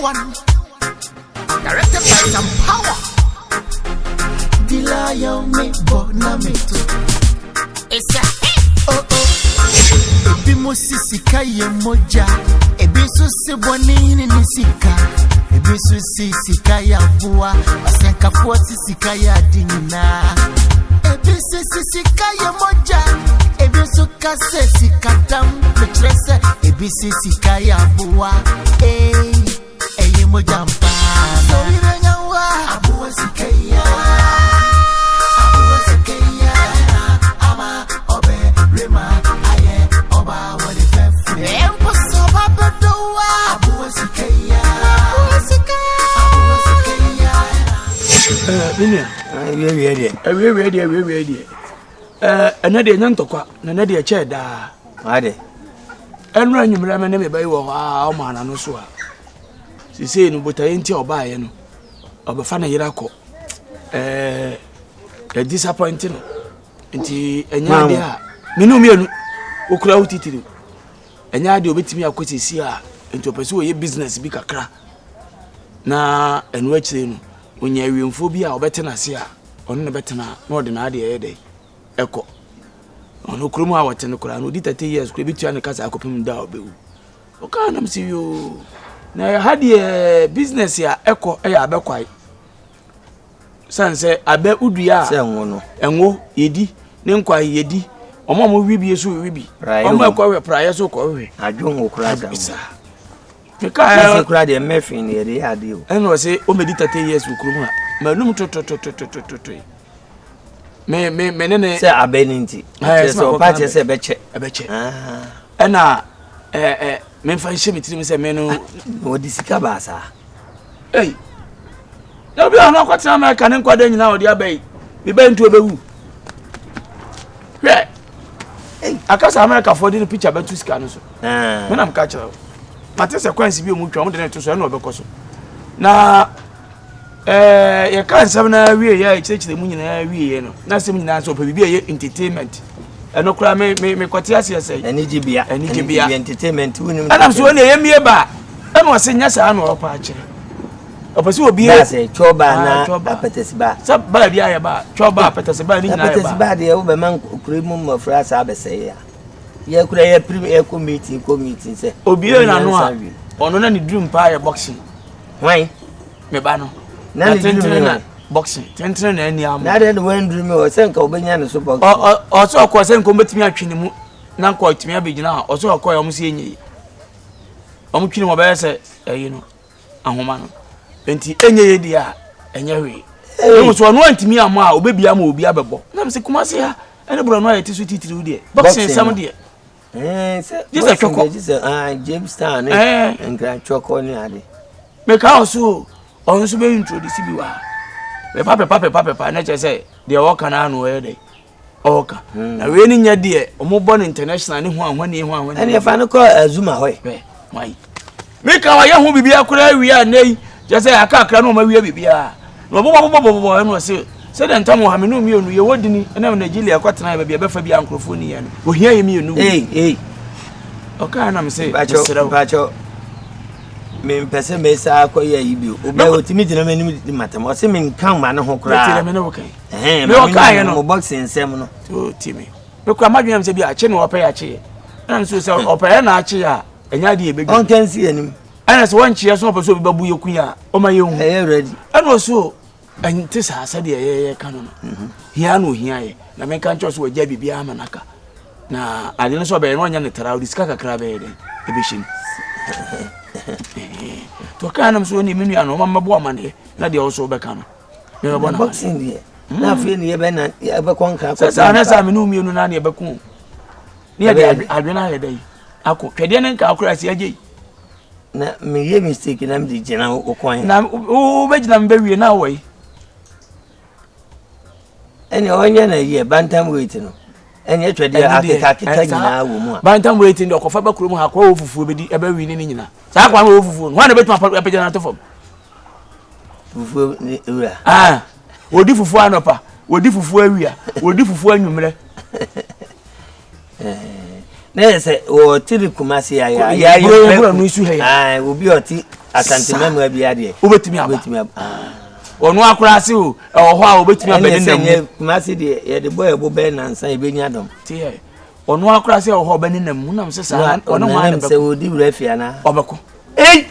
one. Directed by some power. The lion me bonamito. It's a oh oh. Ebi mo si sika yɛ mogya. Ebi nso si bɔne ne ne sika. Ebi nso si sika yɛ aboa. Asɛnkafoɔ si sika yɛ ade nyinaa. Ebi si si sika yɛ mogya. Ebi nso ka sɛ sika dam. Mekyerɛ sɛ ebi si sika yɛ aboa. Ee, ɛyɛ mogya mpaa. Sɛ obi bɛnya wo a, aboa sika yi a. Aboa sika yi a. Ama ɔbɛrima ayɛ ɔbaa wɔ ne fɛfɛ. Mpo sɛ ɔba bɛdɔ wo a, aboa sika yi a. Aboa sika. Aboa sika yi a. Me nua. Awiewie deɛ. Awiewie deɛ, awiewie deɛ. Ɛnɛ deɛ ɛnyɛ ntɔkwa, na ɛnɛ deɛ ɛkyɛɛ daa. Ade. Ɛnora anwummerɛ me ne me ba yi wɔ hɔ a ɔma n'ano so a. Seesei no botaeɛ nti a ɔbaeɛ no, ɔbɛfa ne yere akɔ. Ɛɛ disappoint no. Nti ɛnyɛ adeɛ a me ne mmienu wokura wo titiri. Ɛnyɛ adeɛ a obɛtumi akɔ seesei a nti ɔpɛ sɛ ɔyɛ business bi kakra. Na ɛno akyire no, ɔnya awiemfoɔ bi a ɔbɛte n'ase a ɔno ne bɛtena na ɔde n'adeɛ ɛyɛ dɛ ɛkɔ. Ɔno kurom a wɔte no koraa no ɔdi 30 years koraa ebi tua ne kasa akɔpem da a ɔbɛwu. Ɔkaa nam sɛ yoo na ha deɛ business a ɛkɔ ɛyɛ abɛkwae. San sɛ abɛ wodua a Sɛ ngo no. ɛngo yɛdi ne nkwae yɛdi ɔmo a ɔmo wi bi so wi bi Praeɛ ɔmo wɔ mu. ɛkɔ hwɛ praeɛ so kɔ hwɛ. Adwo ngo koraa da mu. Saa. Sɛ Mekaa koraa deɛ mɛfin ne yɛde yɛ adeɛ o. Ɛna ɔsɛ ɔmɛdi 30 years wɔ kurom a manum tototototototo me me me ne ne Sɛ abɛ ne nti. Ɛɛ, Kyerɛ sɛ sɛ ɔpa makɔka kyerɛ sɛ ɛbɛkyɛ. Ɛbɛkyɛ. Ah. Ɛna ɛɛ ɛ memfa nhyɛ me tirim sɛ me no Wɔde sika baa saa. Ei, na obi a ɔno akɔtena Amerika ne nkwadaa nyinaa ɔde aba yi mebɛyɛ nti ɔbɛwu. Hwɛ, aka sɛ Amerikafoɔ de ne picture bɛto sika no so. Ah. Menam ka kyerɛ wo mate sɛ kwansi bi a ɔmu twa ɔmo de ne to so ɛna ɔbɛkɔ so na yɛka nsɛm no awie yɛ a yɛkyerɛkyerɛ mu nyinaa wieɛ no na asɛm nyinaa sɛ ɔpɛ biribi a ɛyɛ entertainment. Ɛno koraa me me mekɔte aseɛ sɛ Anigyebea. Anigyebea. Entertainment wonim. Ɛnam so ɛne ɛyɛ mie ba ɛna ɔse nyɛ saa na ɔpɛ akyerɛ ɔpɛ sɛ obi Baa sɛ twɔba Ah, na twɔba. apɛtɛsi baa. Sɛ baa bi ayɛ baa twɔba apɛtɛsi baa ne nyinaa yɛ Apɛtɛsi baa. baa deɛ wobɛma kuro mu mmɔfra saa bɛsɛe a. Yɛkura yɛpirim yɛkɔ meeting kɔ meeting sɛ. Obie n'ano a Nyansa wie. Ɔno na ne dream paa yɛ boxing. Hwan? Me ba no. Na ne dream tentene ne na hwan? Boxing tentene na ani amo. Na adeɛ de wɔnduru mi wɔ sɛ nka wobɛnya ne so boxing. Ɔ ɔ ɔsɛ ɔkɔ sɛ nka ɔbɛtumi atwe ne mu na nka ɔtumi abɛgyina a ɔsɛ ɔkɔ yɛ ɔmo sɛ ɛnyɛ yi ɔmo twe ne mu ɔbɛyɛ sɛ ɛyi no ahoma no nti ɛnyɛ yɛ deɛ a ɛnyɛ hwee. Ɛmu so ɔno antumi ammɔ a ɔbɛbia ama obi abɛbɔ nam sɛ Kumase ha ɛne borɔno a yɛte so titiriw deɛ boxing Boxing nsɛm no. deɛ Ɛɛ, sɛ Gye sɛ boxing twɔkɔ. deɛ, gye sɛ ah, Jamestown ne Ɛɛ. Nkran twɔkɔ ne ade. Meka wɔ so o, ɔno nso bɛyɛ introduce bi wɔ ha pepa pepa pepa pepa ne kyerɛ sɛ deɛ ɔka no ano ɔyɛ dɛ ɔka na wei ne nyɛ deɛ ɔmo bɔ no international ne ho ahwani ho ahwani. Ɛne yɛfa no kɔ Azuma hɔ yi. Hwɛ wayi meka wayɛ ho biribiara koraa awie a nnɛ yi kyerɛ sɛ aka akra na ɔma awie biribiara na ɔbobɔ bobɔ bobɔ ɛna ɔse sɛdeɛ ntam wɔ ha me ne mmienu yɛwɔ dini ɛnam Nigeria kɔtena yɛ baabi a ɛbɛfa bi a nkurɔfoɔ ni yɛ no ohia yɛ mmienu. Ei ei. Ɔkaa nam sɛ Mpakyɛw mesrɛ wo. Mpakyɛw mempɛ sɛ mesa akɔyɛ ayi bio. Obɛ otumi gyina m'anim di matam ɔse menka ma ne ho koraa. Mete dɛ me ne wo kan. Ɛhɛn, Me ma ɔkaeɛ me no. mo boxing nsɛm no. To tie me. Me kura madwene am sɛ bi akye na ɔpɛ yɛ akye. Ɛna nso sɛ ɔpɛ yɛ na akye a ɛnyɛ adeɛ yɛbɛdwa. Ɔnka nsi anim. Ɛna sɛ wɔnkyeɛ so ɔpɛ sɛ obi bɛbu yɛ kun a ɔma yɛnhu. Ɛyɛ ready. Ɛna ɔso ɛnte saa sɛdeɛ yɛyɛ ka no no. Hia na ohia yɛ. Na menka nkyerɛ sɛ wɔgya biribiara ama n'aka. Na ade no sɛ ɔbɛyɛ no ɔnyɛ ne tra ɔde sika kakra bɛyɛ dɛn ɛbɛhyɛ mu. Nti ɔkaa nam so ɔne me nua no ɔma mmɛbɔ amaneɛ na deɛ ɔso wobɛka no mebɛbɔ no. Boxing deɛ. Na afei ne yɛbɛ na yɛbɛkɔ nkra. Sɛ saa na saa me ne wo mmienu na ne yɛbɛko ne yɛde adwene ayɛ dɛ yi akɔ twɛdeɛ ne nka akora asi agye yi. Na meyɛ mistake na mede gyina wo kwan. Na wobɛgyina me bɛwie na awɔ yi. Ɛne ɔnyɛ na yɛ bantam weight no. Ɛnyɛ twɛdeɛ akeka akeka nyinaa wɔ mu a. Bantam weight no ɔkɔfa ba kurom ha akɔ wɔ fufuo bɛdi ɛbɛwi ne ne nyinaa. Saa akwa no wɔ fufuo no hwan na bɛtumi apagya no ato fam. Fufuo ne wura. Ah, wɔdi fufuo anɔpa, wɔdi fufuo awia, wɔdi fufuo anwummerɛ. Na yɛ sɛ wɔte ne Kumase ayɛ ayɛ no nsu ha yi. Obi a ɔte Asante mmarima bi adeɛ. Wobɛtumi aba. Wobɛtumi aba. Ah. Ɔno akora ase o, ɛwɔ hɔ a wobɛtumi aba ne nam mu. Kumase deɛ yɛde bɔ ɛbo bɛyɛ nansa yɛbɛnya dɔm. Teɛ ɔno akora sɛ ɛwɔ hɔ ɔbɛ ne nam mu nam sɛ saa ɔne ho ana bɛkɔ. Sɛ ɔdi wura fie anaa. Ɔbɛkɔ. Ei!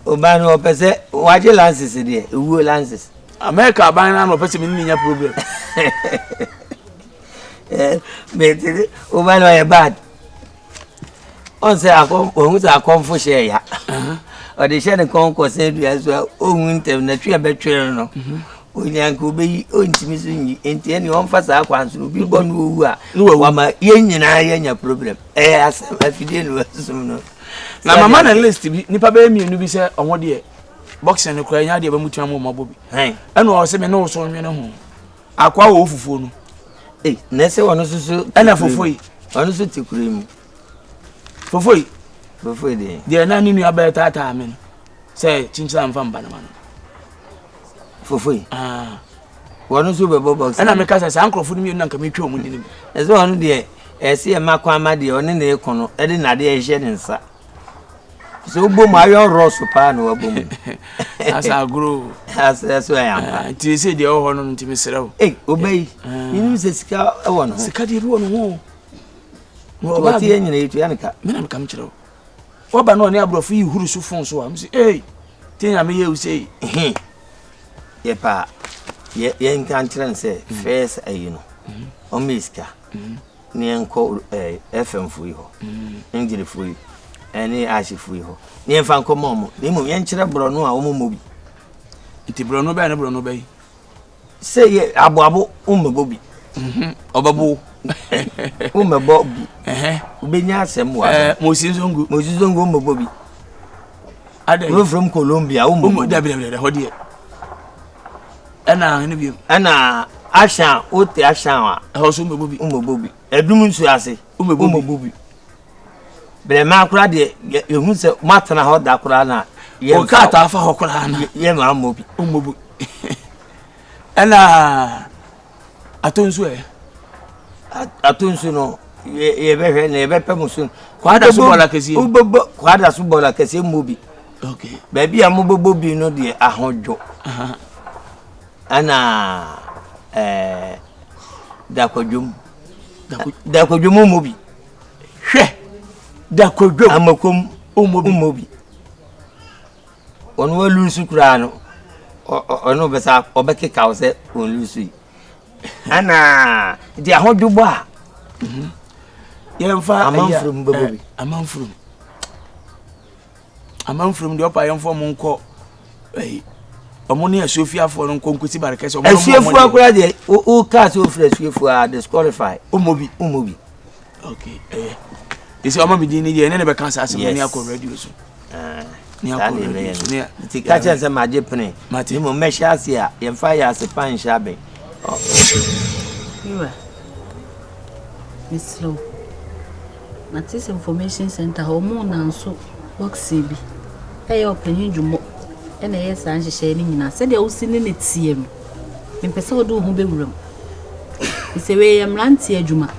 Ɔbaa no ɔpɛ sɛ wagye lances deɛ ewuo lances. America aban no ana ɔpɛ sɛ me ne nya problem. Mete ɔbaa no ɔyɛ bad. Ɔn sɛ akɔm ɔhu sɛ akɔmfo hyɛ ya. Ɔde hyɛ ne kɔn kɔsɛn dua so a ɔnhu ntɛm na twe a bɛtwere no no. Onya nka ɔbɛyi ɔntumi so nyi nti ɛne ɔmfa saa kwan so no obi bɔ no owu a wama yɛn nyinaa yɛnya problem. Ɛyɛ asɛm afidie na wasum no. Na mama na list bi nipa bɛyɛ mmienu bi sɛ ɔmo deɛ boxing no koraa nya deɛ bɛmu tua mo ɔmo abɔ bi. Ɛna ɔsɛ me ne wo so nwene ho. Akoa wɔ fufuo no. Ei, na ɛsɛ ɔno nso so. Ɛna fofo yi. Ɔno nso te kuro yi mu. Fofo yi. Fofo yi deɛ. Deɛ na ne nua bɛyɛ taataa me no sɛ kyinkyina nfa mba no ma no. Fofo yi. Ah. Wɔn nso bɛbɔ box. Ɛna meka sɛ saa nkurɔfo no mmienu na nka metwa wɔn din mu. Ɛsɛ ɔno deɛ ɛsɛ ɛma kwan ma deɛ ɔne ne ko no ɛde n'adeɛ ɛhyɛ ne nsa. Sɛ wobɔ mu ayɔ rɔs paa na wabɔ mu. Asa agorɔ. Asa so ɛyɛ ampa. Ah, nti sɛ deɛ ɛwɔ hɔ no nti mesrɛ wo. Ei, ɔbɛ yi. Ah. Menim sɛ sika ɛwɔ ne ho. Sika deɛ bi wɔ ne ho. Wɔte yɛ nyina yɛtua ne ka. Me na meka mekyerɛ wo. Wɔba na ɔne aborɔfo yi huru so fon so a, mese ei, te nyame yɛ wo sei. Yɛ paa, yɛnka nkyerɛ no sɛ first ayi no, ɔmmɛ sika. Ne yɛnkɔ ɛɛ FM fo yi hɔ, Ngere fo yi, ɛne Ash fo yi hɔ. Ne yɛmfa nkɔma wɔn. Na mmom yɛnkyerɛ borɔno a wɔn mmɔ bi. Nti borɔno bɛn ne borɔno bɛn? Sɛ yɛ aboabo wommɛbɔ bi. Mhm, ɔbɛbo. Wommɛbɔ bi. Wobɛnya asɛm wɔ aba. Mosi Zongo. Mosi Zongo wommɛbɔ bi. Adɛn? Kuro from Colombia wommɛbɔ bi. Dabi dabi dabi hɔ deɛ. Ɛna ɛno bio. Ɛna ahyɛn a wote ahyɛn a. Ɛhɔ so mmɛbɔ bi. Mmɛbɔ bi. Ɛdum nsuo ase. Mmɛbɔ bi. Brɛmaa koraa deɛ yɛhu sɛ moatena hɔ da koraa na. Yɛ krataa fa hɔ koraa na. Yɛ maa mmɔ bi. Mmɔ bi. Ɛna ato nso ɛ. Ato nso no yɛbɛhwɛ na yɛbɛpɛ mo so. Kwada so bɔɔla kɛseɛ. Wobɛbɔ kwada so bɔɔla kɛseɛ mmɔ bi. Okay. Baabi a mobɛbɔ bi no deɛ ahodwo. Ɛna ɛɛ dakwadwom. Dakwadwom mmɔ bi. Hwɛ dakwadwom. Amakom mmɔ bi. Mmɔ bi. Wɔn walusu koraa no ɔno bɛsa ɔbɛkeka wo sɛ wɔn lusu yi. Ɛna nti ahodwo bɔ a. Mhm. Yɛmfa amanfurum bɛbɔ bi. Amanfurum. Amanfurom deɛ ɔpa yɛmfa ɔmo nkɔ ɛyi ɔmo ne asuofiafoɔ no nkɔ nkosi bare kɛse ɔmo asuofoɔ akora deɛ o kaa sɛ ofiri asuofoɔ a disqualify ɔmo bi ɔmo bi okay ɛyɛ ɛsɛ ɔmo mi din ne deɛ ɛne ne bɛka saa asɛm ne akɔ radio so ne akɔ radio so ne nti ka kyerɛ sɛ magye pene mate mmom mɛhyɛ ase a yɛmfa yɛ ase pa nhyɛ abɛn Wura, mesrɛ wo. Mate sɛ information center hɔ ɔmo nanso boxing bi ɛyɛ ɔpanyin dwumɔ ɛna ɛyɛ saa nhyehyɛe no nyinaa sɛdeɛ wosi ne ne teɛ no mempɛ sɛ wode wo ho bɛwura mu sɛ wei yɛ mmeranteɛ adwuma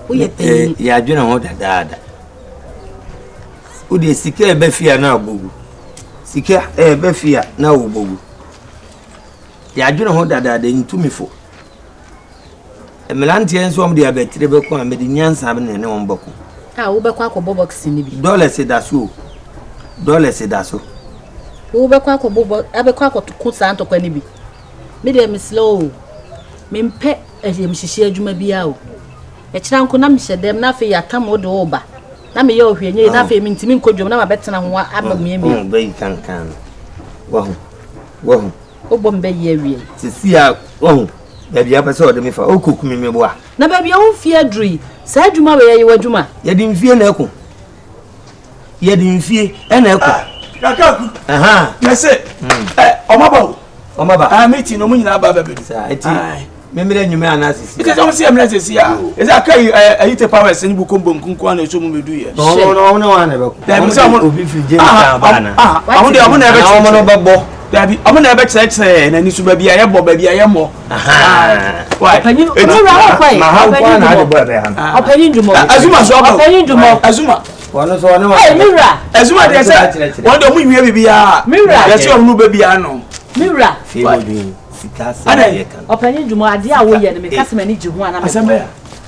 woyɛ panyin yɛadwene ho dadaada wodeɛ sika ɛbɛ fie a na abɔgu sika ɛbɛ fie a na wɔbɔgu yɛadwene ho dadaada ntumi fo Mmeranteɛ nso wɔn de abatire bɛko a mede nyansa na ɛne wɔn bɛko. A wobɛkɔ akɔbɔ boxing no bi. Dollars da so o. Dollars da so. Wobɛkɔ akɔbɔ bɔ abɛkɔ akɔko saa ntɔkwa no bi. Me deɛ mesrɛ o. Mempɛ ayamhyehye adwuma biara o. Ɛkyena nko na mehyɛ dɛm na afei yɛatam wo de wo ba. Na meyɛ wo hwee nyɛ yie na afei mentumi nkɔ dwam na mabɛtena ho aba miamia. Wahu bɛyi kankan no. Wahu. Wahu. Wobɔ me bɛyi awie. Sisi a wahu baabi a wopɛ sɛ ɔde me fa wokɔ kumi me boa. Na baabi a wo mfie aduru yi saa adwuma wei ɛyɛ w'adwuma. Yɛde mfie na ɛko yɛde mfie ɛna ɛko. Ah, kakaku. Mɛsɛ ɛ ɔmo aba o. Ɔmo aba. Ah meeting na ɔmo nyinaa ba bɛbɛ du. Saa eti. Memmerɛ nnwuma anaa sisi a. Ɛsɛ sɛ wɔn si ɛmmerɛ sisi a. Ɛsɛ aka yi ɛɛ ɛyi te powers ne bukom bonku nko na ɛsɛ wɔn bɛdu yɛ. Na wɔn na wɔn ne wɔn ana bɛko. Dabi sɛ wɔn obi firi James Town ba ana. Wɔn deɛ wɔn na ɛbɛkyerɛ. Wɔn no bɛbɔ. Dabi wɔn na ɛbɛkyerɛkyerɛ n'ani so baabi a yɛbɔ baabi a yɛmmɔ. Ɔpanyin owura wɔ kɔ yi. Ma ha nko na ade bɔ ɛbɛ ha no. Ɔpanyin dwumɔ. Azuma so aba. Ɔpanyin dwumɔ. Azuma. Wɔn nso wɔne wɔn. Ɛy mi wura. Ɛsuma deɛ sɛ wɔn deɛ ɔmo nwie biribiara. Mi wura. Yɛsɛ ɔmo no bɛ biara no. Mi wura. Fie mu dwen sika asɛm na yɛ kan. Ɔpanyin dwuma adeɛ a woyɛ no meka sɛ m'ani gye ho ana Asɛm bɛyɛ.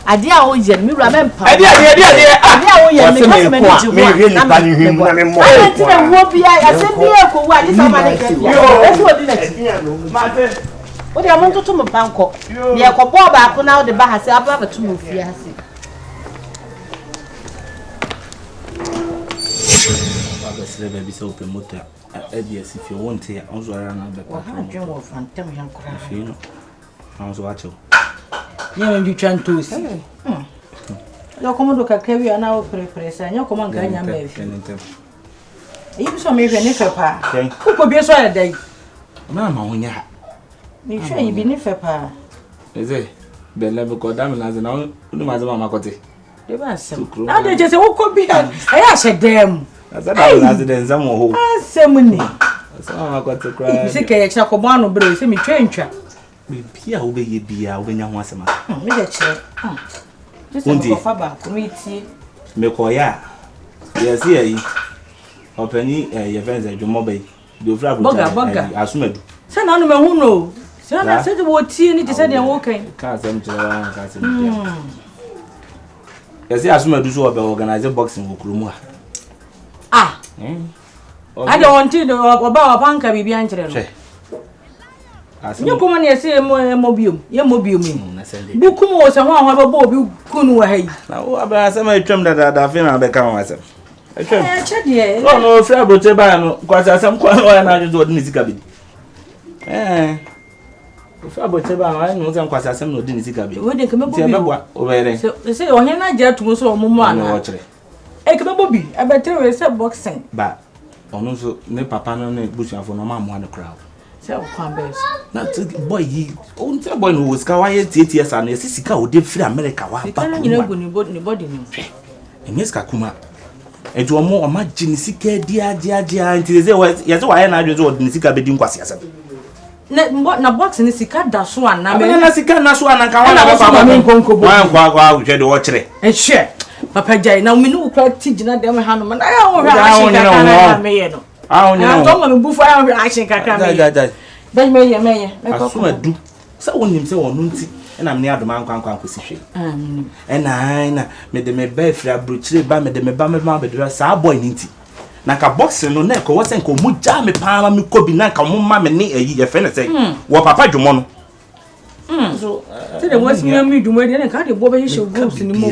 Adeɛ a woyɛ no me wura mɛmpa. Ɛdeɛ adeɛ ɛdeɛ adeɛ ah. Adeɛ a woyɛ no meka sɛ m'ani gye ho a na mɛboa. Adɛn nti na wuo biara asɛm biara ɛkɔwu a gye sɛ woma ne nka fie a ɛsɛ ɔdi n'akyi. Mate. Wo deɛ montoto mo mpa nkɔ. Deɛ ɛkɔbɔɔ baako na wode ba ha sɛ aba abɛto mo fie ha se. Wabɛsrɛ baabi sɛ wopɛ moto a ɛde asi fie wonte a ɔnso ara na bɛpa afei no na nso wakyɛw nyɛ me ntwitwa ntoosi ɛdɛ kɔm do kakra bi a na woprɛprɛ sɛ anyɛ kɔm anka anya mmaa fi eyi bi sɛ mehwɛ ne fɛ paa wokɔ bie so ayɛ dɛn na ma ho nyɛ ha mehwɛ yi bi ne fɛ paa ɛsɛ bɛlɛ mekɔda me nase na wonim asɛm a makɔte De ba asɛm. Na de kyɛ sɛ wokɔ bi a ɛyɛ ahyɛ dan mu. Asɛ da me nase de nsɛm wɔ hɔ. Asɛm ni. Asɛm a makɔte koraa. Sɛ kɛyɛ kyerɛ kɔbɔ ano bere sɛ metwa ntwa. Biribi a wobɛyɛ biara wobɛnya ho asɛm aka. Me de kyerɛ. Gye sɛ mekɔfa baako metie. Mekɔyɛ a yɛse yɛyi ɔpani yɛfrɛ no sɛ dwomɔba yi deɛ ofiri aburokyire bɔga bɔga asomadu. Sɛ na anum ɛho no sɛ na sɛ de wɔtie ne te sɛ deɛ wɔka yi. Ka asɛm kyerɛ wa nka asɛm kyerɛ. Yɛse asomadu so ɔbɛ organize boxing wɔ kurom ha. Ah. Ade wɔn ti ɔba ɔba nka biribi ankyerɛ no. Hwɛ. Nye kuma na yɛsɛ yɛmmɔ yɛmmɔ biom yɛmmɔ biom yi. Bukum wɔ sɛ ho a ho bɛbɔ obi kun wɔ ha yi. Na wo abɛn asɛm a atwam dadaada afei na abɛka ho asɛm. Atwam. Ɛkyɛ deɛ. Sɛ ɔno ofiri aburokyire baa no kwasi asɛm kwan na ɔyɛ n'adwene sɛ ɔde ne sika bɛdi. Ɛɛ ofiri aburokyire baa no ɔyɛ ne ho sɛ nkwasi asɛm na ɔde ne sika bɛdi. Wei de nka mɛbɔ bi. Nti ɛbɛboa ɔbɛyɛ dɛ. Sɛ sɛ ɔhene no agye atum sɛ ɔmo mu ana. Ɛna ɔkyerɛ. Ɛka mɛbɔ bi ɛbɛtere wei sɛ boxing. Ba ɔno nso ne papa no ne busuafo no ɔmo amoa no koraa o. Sɛ ɔkwan bɛyɛ so. Na ti boy yi ɔn sɛ boy no wɔ sika wayɛ tietie saa no yɛsi sika a ɔde firi America waba Sika no nyina gu ne body ne body no mu. Hwɛ ɛnyɛ sika kuma nti ɔmo ɔmo agye ne sika adi agye agye a nti sɛ yɛsɛ wayɛ n'adwene sɛ ɔde ne sika bɛdi nkwasi asɛm. Na mbɔ na box ne sika da so ana. Abena na sika na so ana nka wɔn na bɛkɔ akɔ wɔn nkɔ akɔ ahwɛ de ɔkyerɛ. Ɛhwɛ papa gyae na me ne wo kura ti gyina dɛm ha no ma na yɛ wo hwɛ ahyɛ kakra na meyɛ no. Ah, onyina ho. Tɔmɔ me bufu ayɛ hwɛ action kakra me. Dai dai. Bɛn mɛyɛ mɛyɛ. Aso adu. Sɛ wonim sɛ ɔno nti ɛna me ne adoma nkwa nkwa nkɔsi hwee. Ɛna ɛna mede me ba afiri aburokyire ba mede me ba me ba abɛdura saa boy no nti. Na nka boxing no na ɛkɔwɔ sɛ nka ɔmo gyaa me paa ma mekɔ bi na nka ɔmo ma me ne ayi yɛfrɛ no sɛ wɔ papa dwomɔ no. Sɛ de wɔsi mi mi dwuma deɛ nka de bɔ bɛhyehyɛ groups ni mu.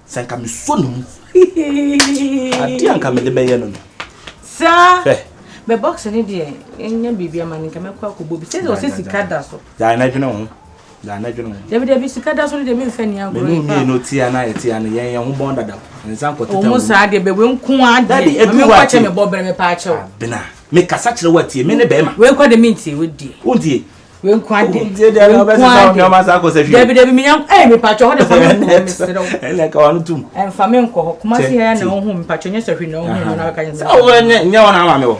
Sɛ nka mesɔ ne mu. Adeɛ a nka mede bɛyɛ no no. Saa. Bɛ box ne deɛ ɛnyɛ biribi ama ne nka mɛkɔ akɔbɔ bi. Sɛ sɛ ɔsɛ sika da so. Gyae na dwene ho. Gyae na dwene ho. Dabi dabi sika da so no deɛ memfa ni agorɔ. Menu mmienu tia na yɛ tia no yɛn yɛn ho bɔn dada. Nsa nkɔ teta mu. Ɔmo saa deɛ bɛ wei nko adeɛ. Dabi edu wa tie. Mame nkɔkyɛ me bɔ brɛ me pa akyɛw. Abena mekasa kyerɛ wo atie me ne bɛrima. Wei nkɔ de mentie wo die. Wontie. Wei nko ade. Wontie deɛ na ɔbɛsesa wo nneɛma saa akɔ sɛ hwee. Dabi dabi menya ɛy mepatwɔ hɔ de fa me nkɔ hɔ mesrɛ wo. Ɛnna ka wano tum. Ɛnfa me nkɔ hɔ Kumasi ha na wohu mepatwɔ nyɛ sɛ hwee na wohu no na bɛka nyɛ sɛ. Sɛ wo nyɛ nyɛ hɔ na ama me wɔ.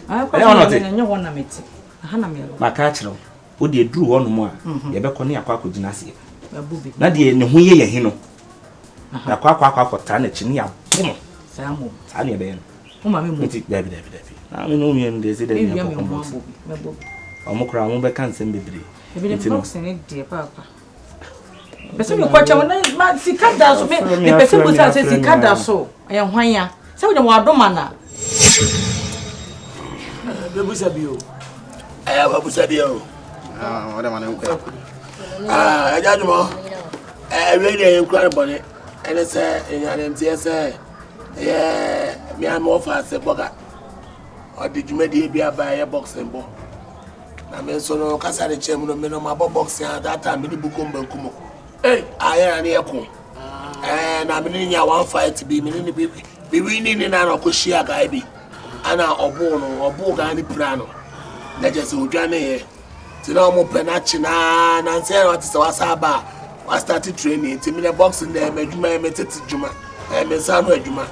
Ɛnyɛ hɔ na ɔte. Nyɛ hɔ na mete. Aha na mewɔ. Maka akyerɛ wo. Wo deɛ duru hɔ nom a yɛbɛkɔ ne yɛakɔ akɔgyina aseɛ. Na deɛ ne ho yɛ yɛ he no yɛakɔ akɔ akɔ akɔtaa n'akyi ne yɛabo no. Saa mmom. Saa ne yɛbɛyɛ no. Wo ma me mu. Nti dabi dabi dabi. Na me no mmienu deɛ sɛ dabi yɛkɔ kɔn box. Ɔmo koraa ɔmo bɛka nsɛm bebree. Ebi ne box ne deɛ paapa. Pɛsɛ mi kɔ kyɛw na ma sika da so me me pɛsɛ busa sɛ sika da so ɛyɛ hwan ya sɛ wonyɛ wɔn adom ana. Bɛbusa bi o. Ɛyɛ bɛbusa bi o. Ɔdɛ ma ne nkɔ. Ɛgya adwuma ɛwɛ deɛ yɛn kura ne bɔne ɛne sɛ ɛnya ne nteɛ sɛ ɛyɛ mmea mi wɔfa ase bɔga ɔde dwumadie bi aba ɛyɛ boxing bɔ na me nso no kasa de kyerɛ mu no me no mabɔ boxing a that time me ne bukom banku mu ayɛ na ne yɛ ko ɛɛ na me ne nya one fight bi me ne ne bi bi wi ne ne na na ɔkɔ hyia guy bi ana ɔboo no ɔboo guy ne pira no na kyerɛ sɛ odwane yɛ Ti na ɔmo pɛ n'akyi naa nansa yɛ na wate sɛ wasa aba a wasitati training nti mi na boxing dɛ ɛmɛ adwuma ɛmɛ tete dwuma ɛmɛ nsa ano adwuma.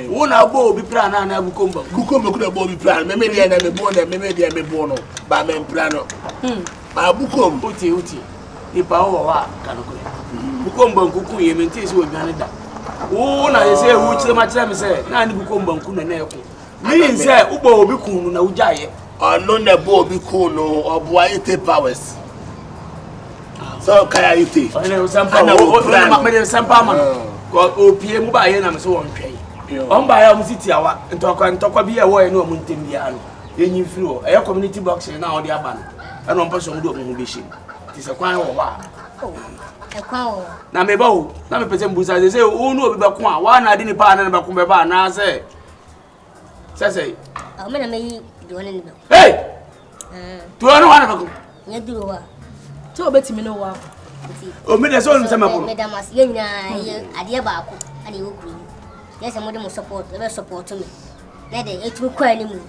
Wo na abɔ obi pra na na bukom ba. Bukom ba kuna bɔ obi pra no meme deɛ na me bo na meme deɛ me bo no ba me mpra no. Ba bukom. Utie utie. Nipa wo wɔ hɔ a ka no korɛ. Bukom ba nkuku yɛ mente sɛ odwane da. Wo na yɛ sɛ ewu kyerɛ ma kyerɛ me sɛ na ne bi kɔ mbanku na na ɛko. Meaning sɛ wobɔ obi kun no na wogyaeɛ. Ɔno na ɛbɔ obi kun no ɔboa Ite powers. Sɛ ɔkae Ite. Ɛna wɔpira no. Mede nsɛmpa ama no. Opie mu baayɛ na me sɛ wɔntwɛn. Wɔn baayɛ a wɔn si tiawa ntɔkwa ntɔkwa bi a ɛwɔ yɛ ne wɔn ntɛm biara no yɛnyi mfiri hɔ. Ɛyɛ community boxing na wɔde aba no ɛna wɔn pɛ sɛ wɔn de wɔn ho bɛhyɛ mu. Te sɛ kwan wɔ hɔ a. Ɛkwan wɔ hɔ. Na meba o na mepɛ sɛ mbusa sɛ sɛ wo ne obi bɛko a woa na ade nipa a ne ne bɛko bɛba anaasɛ sɛ sɛ. Ɔmo na meyi deɛ ɔne ne bɛko. Hey! Tuo ne hɔ na bɛko. Nyɛ duro hɔ a. Sɛ obetumi ne wo akɔ. Omi deɛ sɛ onim sɛ mɛko no. Meda mo ase yɛn nyinaa yɛ adeɛ baako ɛna ɛwɔ kuro mu. Yɛ sɛ mode mo support ɛbɛ support me. Na de ɛtumi kɔ anim.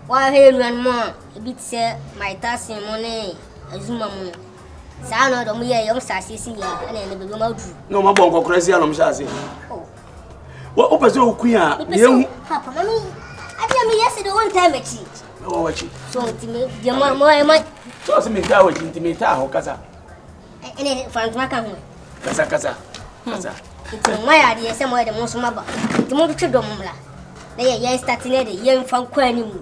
Wɔahwɛ yɛn nuanom a ebi te sɛ Mike Tyson mo ne Azuma mo no. Saa na ɔde ɔmo yɛɛ ɔmo hyɛ aseɛ si yɛ ɛna ɛna baabi ɔmo aduru. Na ɔmo abɔ nkɔkora si a na ɔmo hyɛ aseɛ. Oh. Wopɛ sɛ okun a deɛ ehu. Papa mami adeɛ mi yɛ sɛ de wɔn ntaa m'akyi. Ɛwɔ w'akyi. So nti mi deɛ mo mo ɛma. Sɛ ɔsɛ mi ntaa w'akyi nti mi taa hɔ kasa. Ɛnɛ fantoma ka ho. Kasa kasa kasa. Nti mo ayɛ adeɛ sɛ mo ayɛ de mo nso mo aba nti mo twetwe dɔm mmra na yɛ yɛn start ne de yɛn fa nkɔ anim.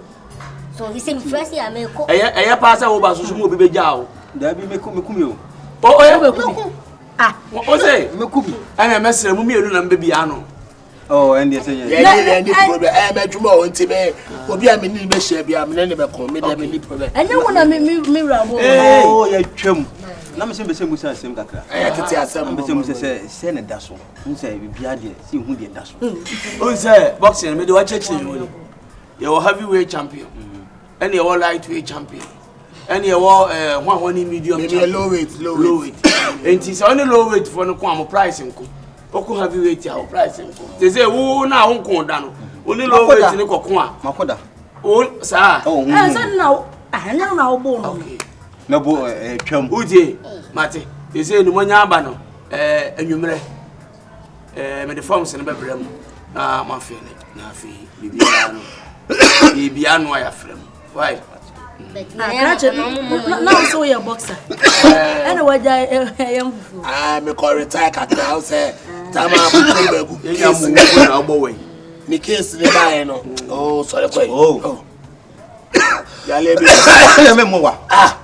So nti sɛ mefiri ase a mekɔ. Ɛyɛ ɛyɛ paa sɛ woba soso mu obi bɛgyaa wo. Daabi meku meku mi o. O ɔyɛ Wobɛku bi. Ah o se. Meku bi. Ɛna mɛsrɛ mu mmienu na mbɛbi ano. Oh ɛn deɛ sɛ yɛ. Yɛn ni yɛn ni problem ɛyɛ mɛ adwuma o nti mɛ obi a mi ni bɛ hyɛ bi a mi ne ne bɛ kɔn mi deɛ mi ni problem. Ɛnyɛ wo na mi mi mi wura bɔ. Oh yɛ twam. Na mi sɛ mbɛsɛ musa asɛm kakra. Ɛyɛ tete asɛm. Mbɛsɛ musa sɛ sɛ ne da so. N sɛ biribiara deɛ sɛ ehu deɛ da so. O sɛ boxing mi de wakyerɛkyerɛ mi wɔ ni. Yɛwɔ heavyweight champion, ɛna yɛwɔ lightweight champion, ɛna yɛwɔ ɛɛ ho ahoɔ ne medium champion. Low weight, low weight. Nti sɛ ɔne low weight foɔ no ko a mo price nko. Ɔko heavyweight a wo price nko. Te sɛ wo na wo nko da no, wo ne low weight ne kɔko a. Makoda. Wo saa. Ɛɛ sɛ na ɛnyɛ na wo bo no. Okay. Na bo ɛɛ twam. Wotie, mate. Te sɛ no mo nya aba no, ɛɛ anwummerɛ. Ɛɛ mede forms no bɛbrɛ mu na moafele na afei biribiara no biribiara no a yɛafrɛ mu why akrakye na wo sɛ woyɛ boxer ɛna wagya ɛyɛ mfufuo ah mekɔ retire kakra wo sɛ tama mekɔ baagu yɛnya mu na wobɔ wɔ yi ne case ne baeɛ no oh sɔre kɔ yi oh yale bi yɛ mɛ mɔ wa ah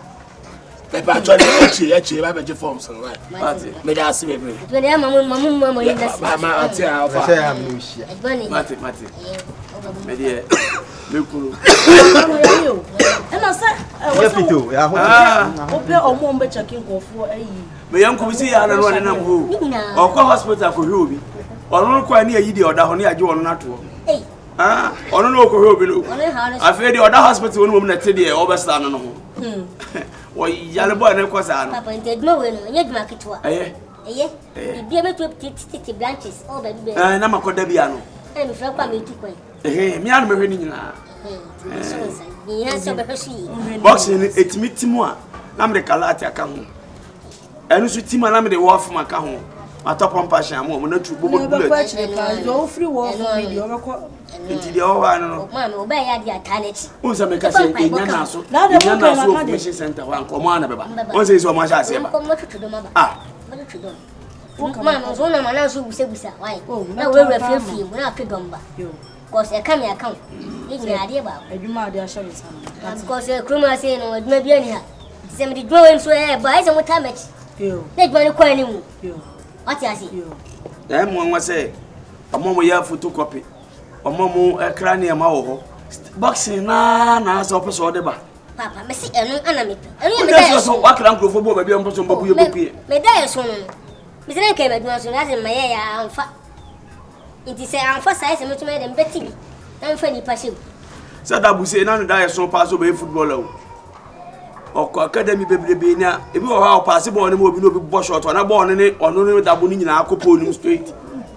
pɛpɛ atɔ ne akyi akyi ba bɛgye forms no wa mede ase bebree ma ate a ɔfa sɛ ya mi nhyia mate mate medeɛ mekunu ɛna sɛ yɛ fito yɛ aho wopɛ ɔmo ɔmo bɛkyɛke nkurɔfoɔ ayi meyɛ nko bi si yɛ ana no ɔne nam hɔ ɔkɔ hospital kɔhwɛ obi ɔno no kɔ ne ayi deɛ ɔda hɔ ne agye ɔno no atoɔ Ah, ɔno na ɔkɔhwɛ obi no afei deɛ ɔda hospital no mmom na ɛte deɛ ɔbɛsra no no ho wɔyare bɔ ne kɔ saa no papa nti adwuma wei no ɛnyɛ adwuma ketewa ɛyɛ ɛyɛ biribi a bɛtumi tete branches ɔwɔ baabi baabi ɛɛ na makɔ da bia no ɛna mefrɛ kɔ a metu kwan ɛhɛn mi ano mɛhwɛ ne nyinaa nyinaa sɛ ɔbɛhwɛ so yie boxing no ɛtumi ti mu a na mede kalate aka ho ɛno nso ti ma na mede wɔfom aka ho matɔ pɔmpa hyɛn ama wɔn na tu bɔbɔ bullet nti deɛ ɔwɔ hɔ ano no wọn sɛ meka sɛ ɛnya naaso ɛnya naaso wɔ information center hɔ a nkɔmɔ ana bɛba wɔn sɛ sɛ ɔmo ahyɛ aseɛ ba ah maame nso wonam anaa nso busabusa wae na wurawura fiefie mu na atwe dɔm ba kɔs ɛka me aka wo yɛ nyina adeɛ baako adwuma ade ahyɛ me nsa no because kurom ase no adwuma bi ani ha nti sɛ mede dwuma wei nso ɛɛba ayɛ sɛ motaa m'akyi na adwuma no kɔ anim wate ase na ɛmu nwa sɛ ɔmo a wɔyɛ photocopy ɔmo a wɔkra nneɛma wɔ hɔ boxing naa na asɛ ɔpɛ sɛ ɔde ba papa mesi ɛno ana mepɛ ɛno yɛ meda yɛ so wakra nkurɔfoɔ bi wɔ baabi a ɔmpɛ sɛ ɔmbɛbu yɛ bɛku yɛ meda yɛ so no mesɛ ne nka m'adwuma so no asɛ mayɛ yɛ amfa nti sɛ amfa saa sɛ metumi ayɛ dɛ mebɛte bi na mfa nnipa hyɛ mu sɛ da bu sei na ne da yɛ so paa sɛ ɔbɛyɛ footballer o ɔkɔ academy bebrebe na ebi wɔ hɔ a ɔpaase bɔɔl no ma obi na obi bɔ short ɔna bɔɔl no ne ɔno ne dabo no nyinaa kɔ pole no mu straight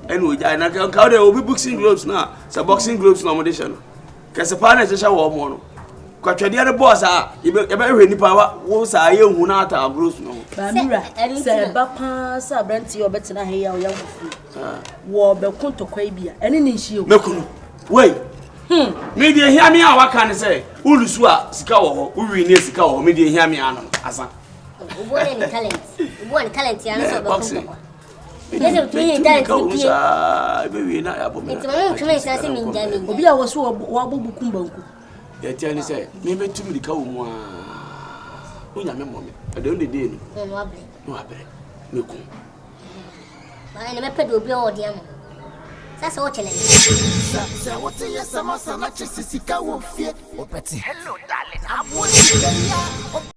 ɛna ogyae na nka wode obi boxing gloves na sɛ boxing gloves na ɔmode hyɛ no kɛse paa na ɛhyehyɛ wɔ ɔmo no kwatwadeɛ no bɔɔ saa yɛbɛhwɛ nipa wa wo saa yɛnhu no ata gloves no ho baamira sɛ ɛba paa sɛ aberanteɛ ɔbɛtena ha yi a ɔyɛ ahofuo wɔbɛko ntɔkwa yi bi a ɛne ne nhyia o mɛku no wei Hmm. Me deɛ hia me a waka ne sɛ wolusu a sika wɔ hɔ wowi ne sika wɔ hɔ me deɛ hia me ano asa. Obuo ne ne talent. Obuo ne talent ya no sɛ ɔbɛko ntɔkwa. Mɛtu wɔ mu saa ɛbɛwie na yɛabɔ me. Nti ma mentwe me nsa sɛ mengya mengya. Obi a wɔ so wɔabɔ bukum banku. Deɛ ɛteɛ ne sɛ mebɛtu mirika wɔ mu a wonyame mmɔ me ɛdeɛ wode dee no na wabrɛ mɛku. Ɛna mɛpɛ deɛ obi a ɔde ama sɛ sɛ wokyɛlɛ me. Sɛ wote yɛ sɛ masa na kyɛ sɛ sika wɔ fie wopɛte. Hello darling, aboa sika yi a.